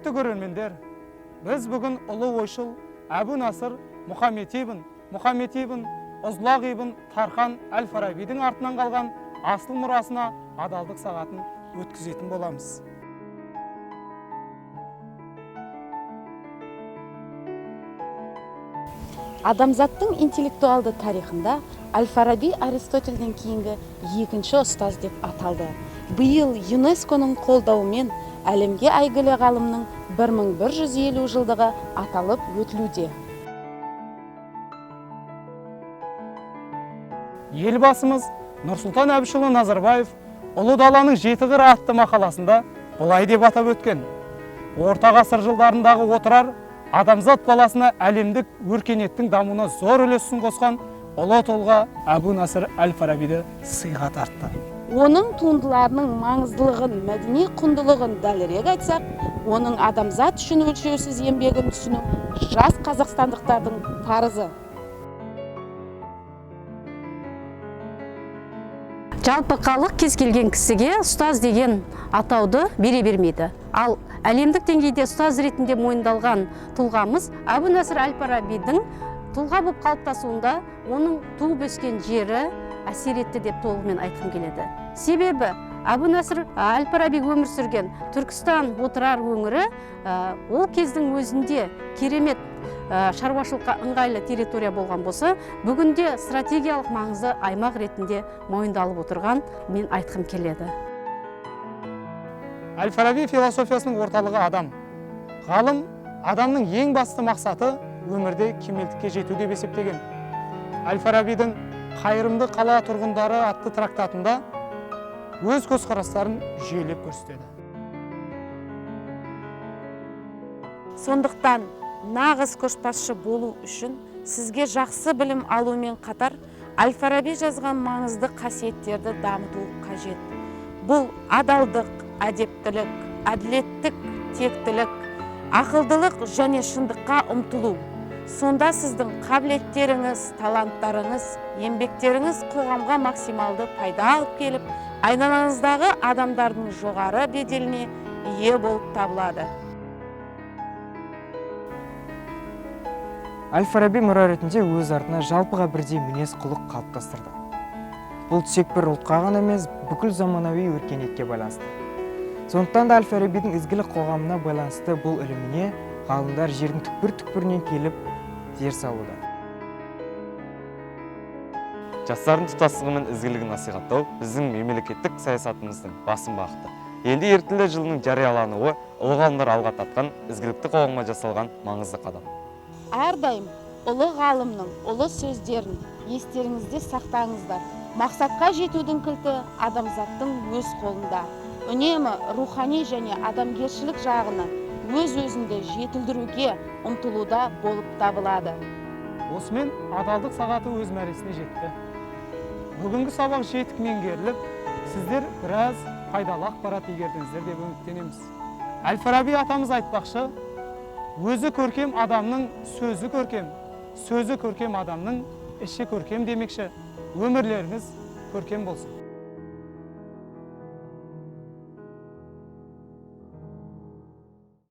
Құрметті көрермендер, біз бүгін ұлы ойшыл Әбу Насыр Мұхаммед ибн Мұхаммед ибн Ұзлақ ибн Тархан әл-Фарабидің артынан қалған асыл мұрасына адалдық сағатын өткізетін боламыз. Адамзаттың интеллектуалды тарихында Әл-Фараби Аристотельден кейінгі екінші ұстаз деп аталды. Биыл ЮНЕСКО-ның қолдауымен әлемге әйгілі ғалымның 1150 жылдығы аталып өтілуде. Елбасымыз Нұрсұлтан Әбішұлы Назарбаев Ұлы даланың жеті қыры атты мақаласында былай деп атап өткен. Орта ғасыр жылдарындағы Отырар адамзат баласына әлемдік өркениеттің дамуына зор үлесін қосқан ұлы тұлға Әбу Насыр әл-Фарабиді сыйға тартты. Оның туындыларының маңыздылығын, мәдени құндылығын дәлірек айтсақ, оның адамзат үшін өлшеусіз еңбегін түсіну жас қазақстандықтардың парызы. Жалпы халық кез келген кісіге ұстаз деген атауды бере бермейді. Ал әлемдік деңгейде ұстаз ретінде мойындалған тұлғамыз Әбу Насыр әл-Фарабидің тұлға болып қалыптасуында оның туып өскен жері әсер етті деп толығымен айтқым келеді. Себебі Әбу Насыр әл-Фараби өмір сүрген Түркістан Отырар өңірі ол кездің өзінде керемет шаруашылыққа ыңғайлы территория болған болса, бүгінде стратегиялық маңызды аймақ ретінде мойындалып отырған мен айтқым келеді. Әл-Фараби философиясының орталығы адам. Ғалым адамның ең басты мақсаты өмірде кемелдікке жету деп есептеген. Әл-Фарабидің Қайырымды қала тұрғындары атты трактатында өз көзқарастарын жүйелеп көрсетеді. Сондықтан нағыз көшбасшы болу үшін сізге жақсы білім алумен қатар Әл-Фараби жазған маңызды қасиеттерді дамыту қажет. Бұл адалдық, әдептілік, әділеттік, тектілік, ақылдылық және шындыққа ұмтылу. Сонда сіздің қабілеттеріңіз, таланттарыңыз, еңбектеріңіз қоғамға максималды пайда алып келіп, айналаңыздағы адамдардың жоғары беделіне ие болып табылады. Әл-Фараби мұра ретінде өз артына жалпыға бірдей мінез-құлық қалыптастырды. Бұл тек бір ұлтқа ғана емес, бүкіл заманауи өркениетке байланысты. Сондықтан да Әл-Фарабидің ізгілік қоғамына байланысты бұл іліміне ғалымдар жердің түкпір-түкпірінен келіп зер салуда. Жастардың тұтастығы мен ізгілігін насихаттау біздің мемлекеттік саясатымыздың басым бағыты. Елде еріктілер жылының жариялануы ұлы ғалымдар алға тартқан ізгілікті қоғамға жасалған маңызды қадам. Әрдайым ұлы ғалымның ұлы сөздерін естеріңізде сақтаңыздар. Мақсатқа жетудің кілті адамзаттың өз қолында. Үнемі рухани және адамгершілік жағынан өз-өзіңді жетілдіруге ұмтылуда болып табылады. Осымен адалдық сағаты өз мәресіне жетті. Бүгінгі сабақ жетік меңгеріліп, сіздер біраз пайдалы ақпарат игердіңіздер деп үміттенеміз. Әл-Фараби атамыз айтпақшы, өзі көркем адамның сөзі көркем, сөзі көркем адамның іші көркем демекші, өмірлеріңіз көркем болсын.